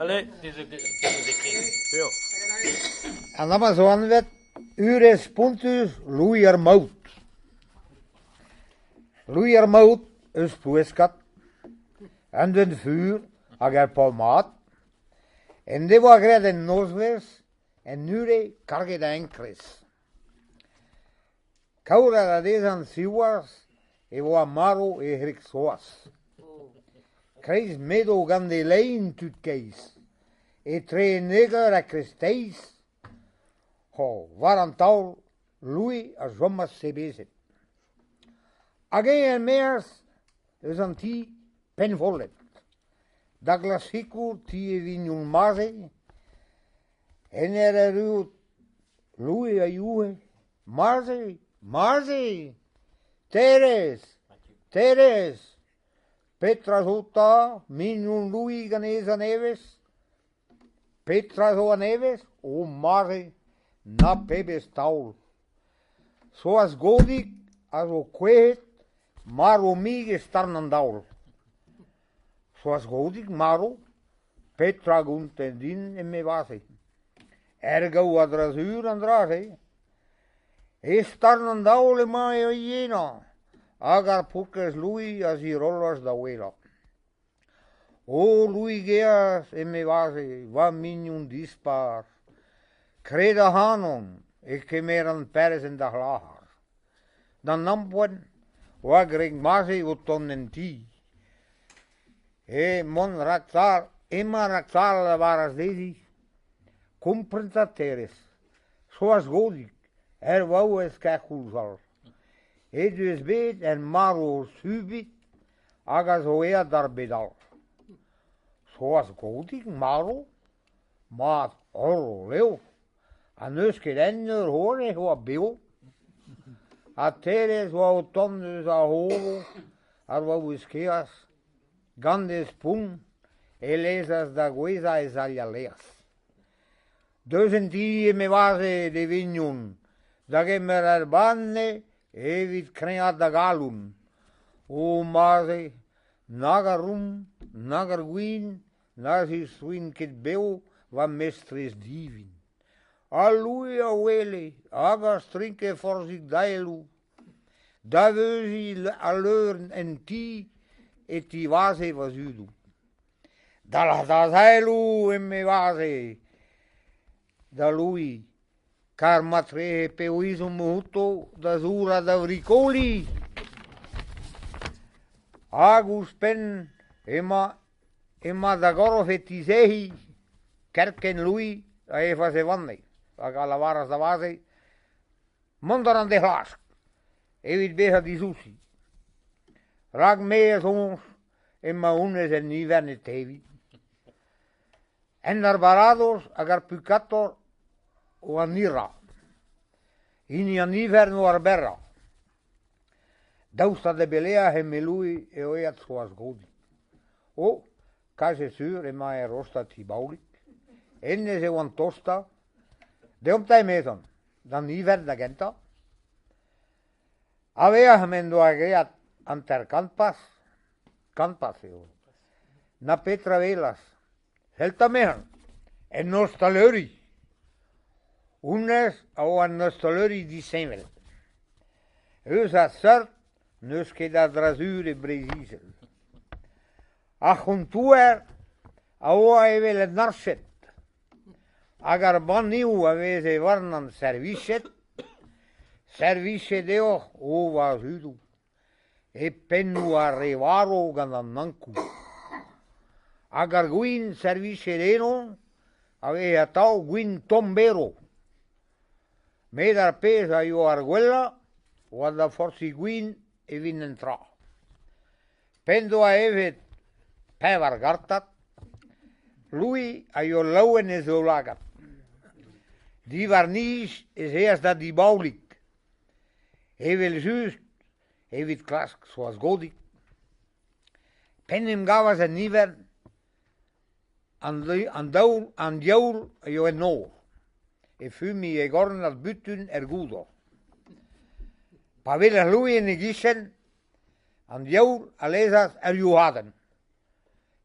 Allez, désolé. An amañ zo anvet Urez spontus Louis ar Maout. Louis ar Maout eus Ploueskad, un den fur hag ur paotr mat, en devoa graet un nozvezh en ure karget a enkrez. Kaout a ra dezhañ siwazh e oa marv e wreg Soaz. Kreiz m'edo gant e lein tud keizh, etre un eur ha kreisteiz, ho, war an taol, Louis a chomas sebezet. Hag eñ er-maez eus an ti pennvollet, da glask sikour ti e vignon Maze, en ur erruout Louis a youc'he Maze, Maze, Terez, Terez, petra zo 'ta, mignon Louis ganez a-nevez? Petra zo a-nevez? O mare, na pebezh taol! Soaz Godig a zo kouezhet marv-mik e starn an daol. Soaz Godig marv? Petra 'gontent din eme Vaze? Er gaou a-dra-sur an dra-se. E starn an daol emañ o yenañ hag ar paourkaezh Louis a zirollas da ouelañ. O Louis geaz, eme Vaze, va mignon dispar, kred ac'hanon e kemeran perzh en da c'hlac'har. D'an ampoent oa gwreg Maze o tont en ti. He mont raktal, emañ raktal a lavaras dezhi, kompren 'ta Terez, Soaz Godig, er vaouez kerkoulz all, he deus bet ur marv subit hag a zo aet d'ar bed all. Soaz Godig marv? Mat horrol eo, ha n'eus ket en ur c'horn e oa bev. Ha Terez oa o tont eus ar c'horo ar vaouez kaezh, gant he spont e lezas da gouezhañ he zailh laezh. Deus en ti, eme Vaze d'e vignon, da gemer ar banne evit kreñvaat da galon. O Maze, nag ar rum, nag ar gwin na zistroint ket bev va mestrez divin. Al Louis a ouele hag a strinke forzhik daeloù. Da veuziñ al leur en ti e tivaze va zudoù. Dalc'h da zaeloù, eme Vaze da Louis, kar matrehe p'eo ezhomm outo da zourañ da vrikoliñ. Hag ouzhpenn emañ emañ da gorf é tizec'hiñ. Kerkent Louis a evas e vanne hag a lavaras da Vaze mont a ran d'he c'hlask evit bezañ disoursi. Rak me a soñj Emañ honnezh en ivern e teviñ. En ar baradoz hag ar pukator o an hirañ. Hini an ivern o ar berrañ. Daoust ha da beleac'h eme Louis eo aet Soaz Godig. O, kazi sur emañ er rostañ ti Baolig. Hennezh eo an tostañ. Deomp 'ta emezon, d'an ivern da gentañ. A-veac'h m'en doa graet 50 pas, kant pas eo, na petra 'welas, sell 'ta 'mezhañ, en ostaleri. Honnezh a oa un ostaleri disheñvel. Eus a seurt n'eus ket a-dra-sur e Breizh-Izel. Ar c'hontouer a oa evel un arched hag ar banneoù a veze warnañ servichet, servichet deoc'h o va zudoù, e pennoù ar re varv gant an Ankoù. Hag ar gwin servichet eno a veze atav gwin tomm-berv. Met ar pezh a yoa ar gwellañ oa da forsiñ gwin evit un tra. P'en doa evet pevar gartad, Louis a yoa laouen e zaoulagad. Diwar-nij ez eas da di Baolig, evel-just evit klask Soaz Godig. P'en em gavas en ivern, an an diaoul a yoa en nor, é fumiñ e gornad butun er goudor. Pa welas Louis en e gichen, An diaoul a lezas ur youc'hadenn.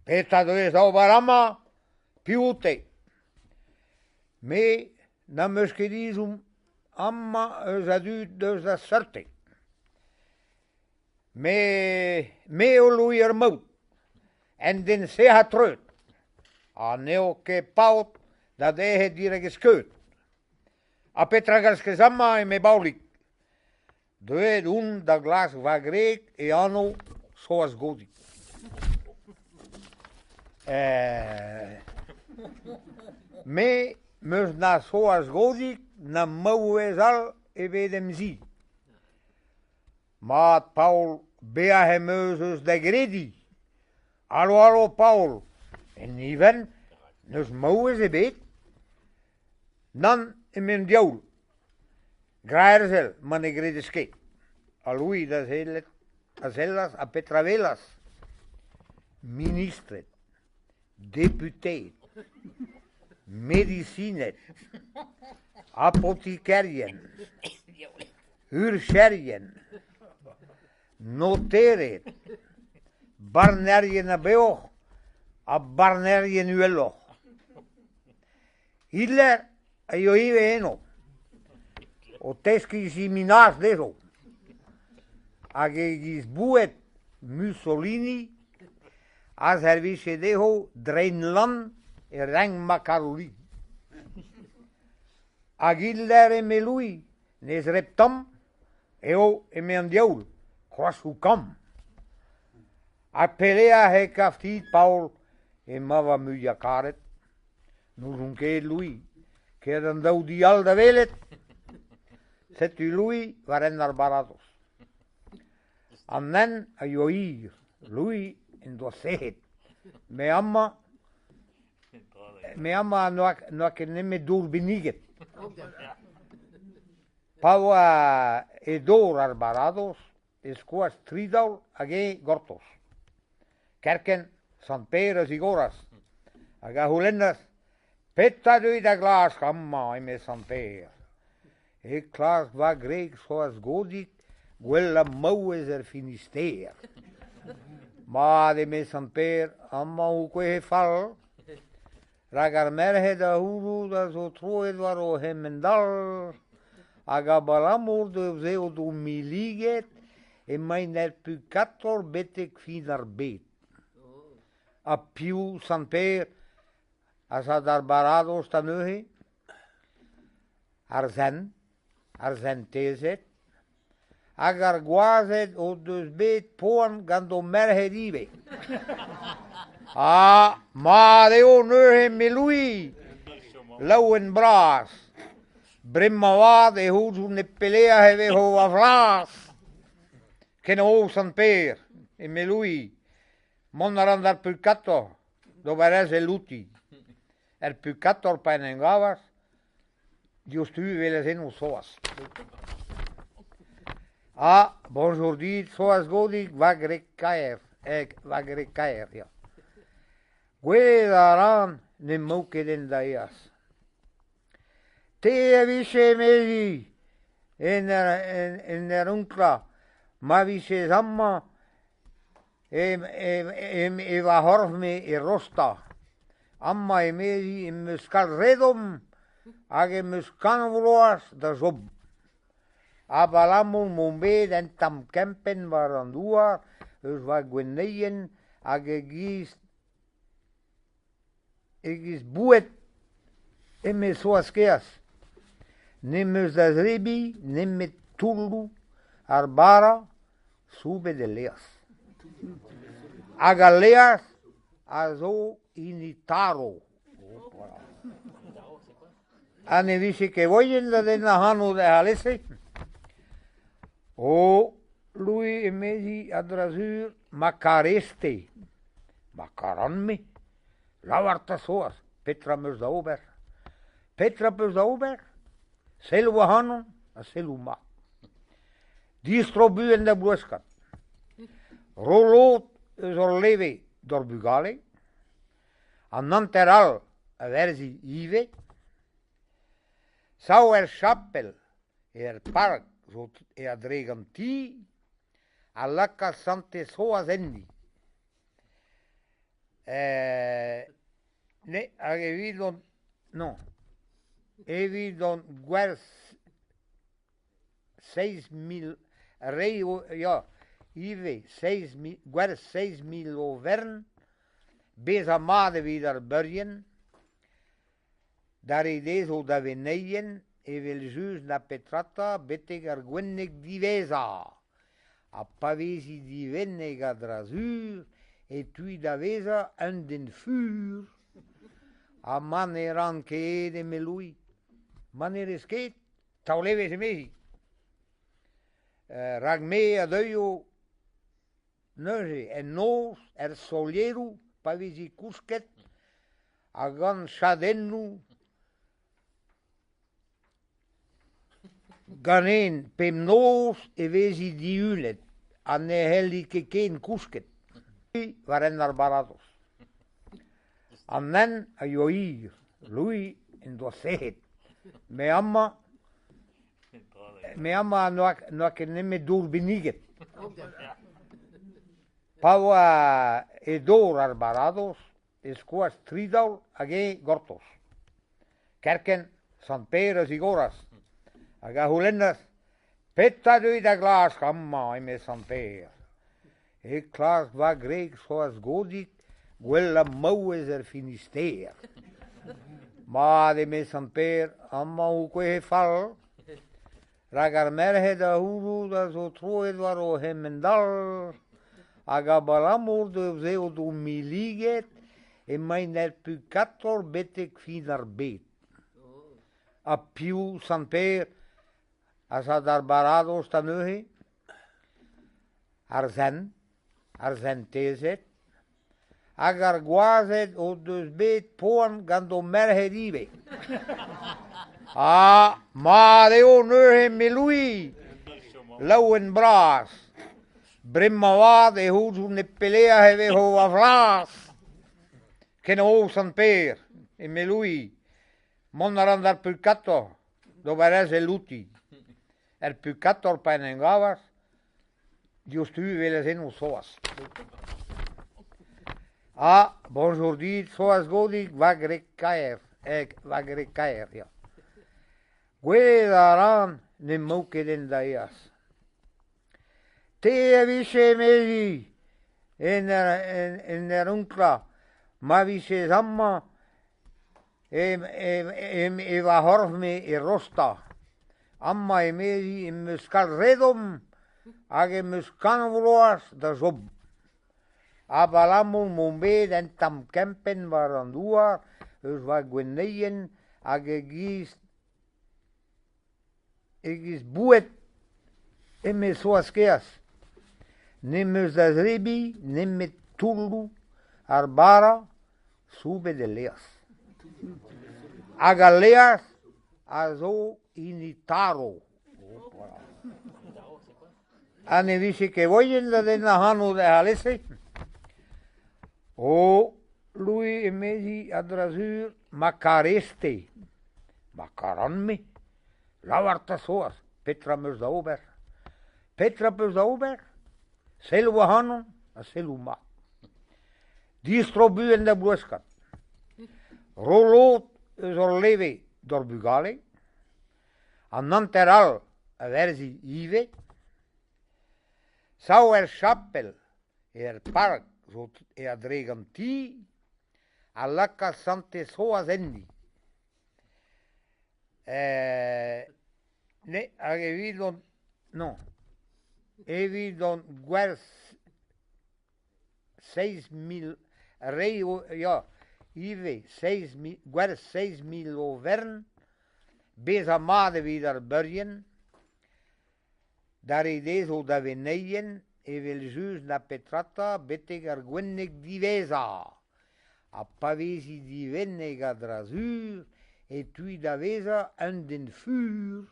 Petra 'deuez da ober amañ? Piv out-te? Me n'am eus ket ezhomm amañ eus a dud eus da seurt-te. Me, me eo Louis ar Maout, un den sec'h ha treut, ha n'eo ket paotr da dec'het dirak e skeud. Ha petra 'glaskez amañ, eme Baolig? Deuet on da glask va gwreg e anv Soaz Godig. Me 'm eus na Soaz Godig na maouez all ebet em zi. Mat, Paol, bezañ em eus eus da grediñ. Alo, alo, Paol, en ivern n'eus maouez ebet. Nann, eme an diaoul. Gra herzel, ma ne gredez ket. Ha Louis da sellet a sellas ha petra 'welas? Ministred, deputeed, medisined, apotikerien, urcherien, notered, barnerien a beoc'h ha barnerien uheloc'h. Hitler a yoa ivez eno, o teskiñ siminaz dezho. Hag e-giz boued Mussolini a servije dezho drein-lann e renk makaroni. Hag Hitler, eme Louis, ne zreb tamm, eo, eme an diaoul, kroazoù kamm. Ha pelec'h e kav dit, Paol, emañ va muiañ-karet? N'ouzon ket, Louis. Kae d'an daou di all da welet. Setu Louis war hent ar baradoz. An hent a yoa hir. Louis en doa sec'hed. Met amañ, met amañ n'oa ket nemet dour benniget. Pa oa e dor ar baradoz e skoas tri daol hag eñ gortoz. Kerkent, Sant Pêr a zigoras hag a c'houlennas Petra 'deuit da glask amañ, eme Sant Pêr. E klask va gwreg Soaz Godig gwellañ maouez er Finistère. Mat, eme Sant Pêr, amañ ho kouezhe fall. Rak ar merc'hed a c'houzout a zo troet war o c'hemend-all hag abalamour d'o zeodoù milliget emaint er purkator betek fin ar bed. Ha piv, Sant Pêr, az a d'ar baradoz da neuze? Ar sent, ar sentezed hag ar gwazed o deus bet poan gant o merc'hed ivez. Ha mat eo neuze eme Louis, laouen-bras. Bremañ avat e c'houzoun e pelec'h e vezo va flas. Kenavo Sant-Pêr, eme Louis, mont a ran d'ar purkator d'ober ezel outi. Er purkator pa en em gavas, Diouzhtu e welas eno Soaz. Ah, bonjour dit, Soaz Godig, va gwreg kaer, va gwreg kaer, ya. Gwelet a ran n'emaout ket en da aes. Te a vije, emezi, en ur, en, en ur onklañ, ma vijes amañ E va c'horf-me e rostañ. Amañ, emezi, em eus kalz re domm hag em eus kant vloaz da chom. Abalamour m'on bet un tamm kempenn war an douar eus va gwenneien hag e-giz E-giz boued, eme Soaz kaezh, ne'm eus da zebriñ nemet toulloù ar bara soubet el laezh. Hag al laezh a zo hini tarv. Ha ne vije ket moaien da dennañ ac'hano alese? O, Louis, emezi, a-dra-sur, ma karez-te. Ma karan-me. Lavar 'ta Soaz, petra 'm eus da ober? Petra 'peus da ober? Selloù ac'hanon ha selloù mat. Distro buan da Bloueskad. Ro lod eus hor leve d'hor bugale. An hanter all a verzi ivez. Sav er chapel er park zo a-drek an ti a laka Santez Soaz enni. Ne, hag evidon, non, evidon gwerzh 7000 reiñ ya, ivez 7000 gwerzh 7000 overn, bezañ mat evit ar beurien, da reiñ dezho da veneien, evel-just na petra 'ta, betek ar gwenneg diwezhañ. Ha pa vezi divennek a-dra-sur e teui da vezañ un den fur. Ha ma ne ran ket, eme Louis. Ma ne rez ket, taol evezh emezi. Rak me a deuio neuze en noz er solieroù pa vezi kousket ha gant chadennoù Ganin bemnoz e vezi dihunet ha ne c'helli ket ken kousket. War hent ar baradoz. An hent a yoa hir, Louis en doa sec'hed. Me amañ, me amañ n'oa ket nemet dour benniget. Pa oa e dor ar baradoz e skoas tri daol hag eñ gortoz. Kerkent, Sant Pêr a zigoras hag a c'houlennas Petra deuit da glask amañ, eme Sant Pêr. E klask va gwreg Soaz Godig gwellañ maouez er Finistère. Mat, eme Sant Pêr, amañ ho kouezhe fall, rak ar merc'hed a c'houzout a zo troet war o c'hemend-all, hag abalamour d'o zeodoù milliget emaint er purkator betek fin ar bed. Ha piv, Sant Pêr, az a d'ar baradoz da neuze? Ar sent, ar sentezed, hag ar gwazed o deus bet poan gant o merc'hed ivez. Ha mat eo neuze eme Louis, laouen-bras. Bremañ avat e c'houzoun e pelec'h e vezo va flas. Kenavo Sant Pêr, eme Louis, mont a ran d'ar purkator d'ober ezel outi. Er purkator pa en em gavas, diouzhtu e welas eno Soaz. Ah, bonjour dit, Soaz Godig, va gwreg kaer, va gwreg kaer, ya. Gwelet a ran n'emaout ket en da aes. Te a vije, emezi, en en ur onklañ, ma vijes amañ e va c'horf-me e rostañ. Amañ, emezi, em eus kalz ezhomm hag em eus kant vloaz da chom. Abalamour m'on bet un tamm kempenn war an douar eus va gwenneien hag e-giz E-giz boued, eme Soaz kaezh, ne'm eus da zebriñ nemet toulloù ar bara soubet el laezh. Hag al laezh a zo hini tarv. Ha ne vije ket moaien da dennañ ac'hanout alese ? O, Louis, emezi, a-dra-sur, ma karez-te. Ma karan-me. Lavar 'ta Soaz, petra 'm eus da ober ? Petra 'peus da ober ? Selloù ac'hanon ha selloù mat. Distro buan da Bloueskad. Ro lod eus hor leve d'hor bugale. An hanter all a verzi ivez. Sav er chapel er park zo a-drek an ti a laka Santez Soaz enni. Ne, hag evidon, non, evidon gwerzh 7000 reiñ ya, ivez 7000 gwerzh 7000 overn, bezañ mat evit ar beurien, Da reiñ dezho da veneien evel-just na petra 'ta betek ar gwenneg diwezhañ. Ha pa vezi divennek a-dra-sur e teui da vezañ un den fur.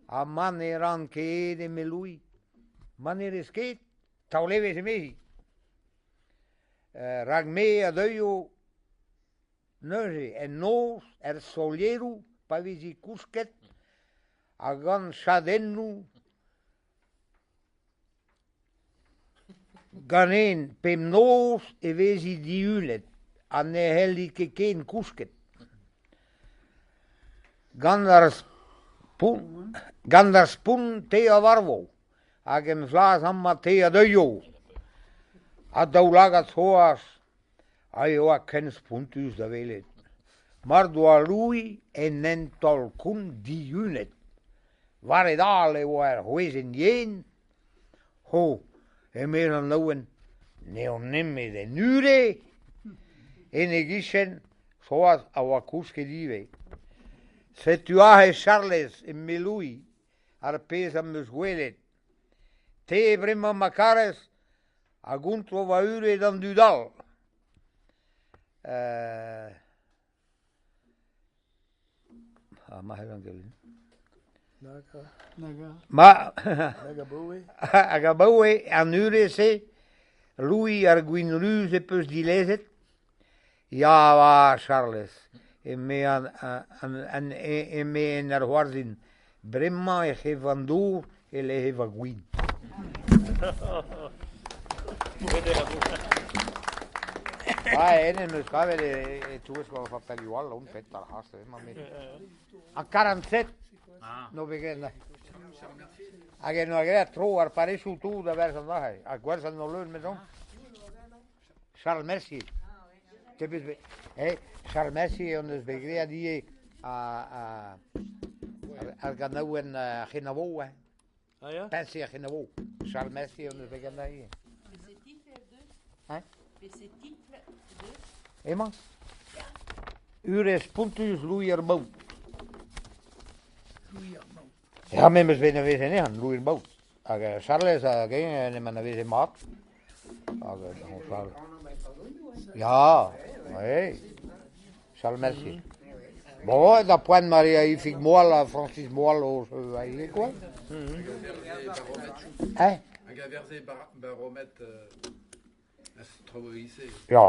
Ha ma ne ran ket, eme Louis. Ma ne rez ket, taol evezh emezi. Rak me a deuio Neuze, en noz, er solieroù, pa vezi kousket, ha gant chadennoù ganin bemnoz e vezi dihunet ha ne c'helli ket ken kousket. Gant ar spont, gant ar spont te a varvo, hag em flas amañ te a deuio. Ha daoulagad Soaz a yoa ken spontus da welet. Mar doa Louis en un taol-kont dihunet. War e dal e oa ur c'hwezenn yen. Ho, emezañ laouen, n'eo nemet un hunvre. En e gichen, Soaz a oa kousket ivez. Setu aze Charlez, eme Louis, ar pezh am eus gwelet. Te bremañ ma karez a gonto va hunvre d'an dud all. Ma c'hellan ket. Ma hag abaoe an hunvre-se, Louis ar gwin ruz ez peus dilezet? Ya 'vat, Charlez, eme an eme en ur c'hoarzhin, bremañ ec'h evan dour e-lec'h evañ gwin. Ah, en em eus kavet e-touesk va fatalioù all on pet ar c'hast emañ met. Ha 47 no bet ket. Hag en doa graet tro ar parrezioù tout da werzhañ neuze. Ha gwerzhañ no leun 'mezon. Charles Mercier. Te peus bet eh, Charles Mercier hon eus bet graet ivez ar ganaouenn C'henavo, hein. Ah ya? Peñse ar c'henavo. Charles Mercier hon eus bet gantañ ivez. Hein? Emañ? Ur spontus Louis ar Maout. Ya, me 'm eus bet anavezet anezhañ, Louis ar Maout. Hag Charlez hag eñ en em anaveze mat. Hag Charles. Ya, oui. Charles Mercier. Bon, da poent ma rea Ifig Moal ha Francis Moal o ivez quoi. Hein? Hag a verze barometr Ya,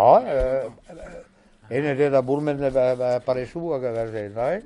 enez eo da bourmen parrezioù hag a verze, ouais.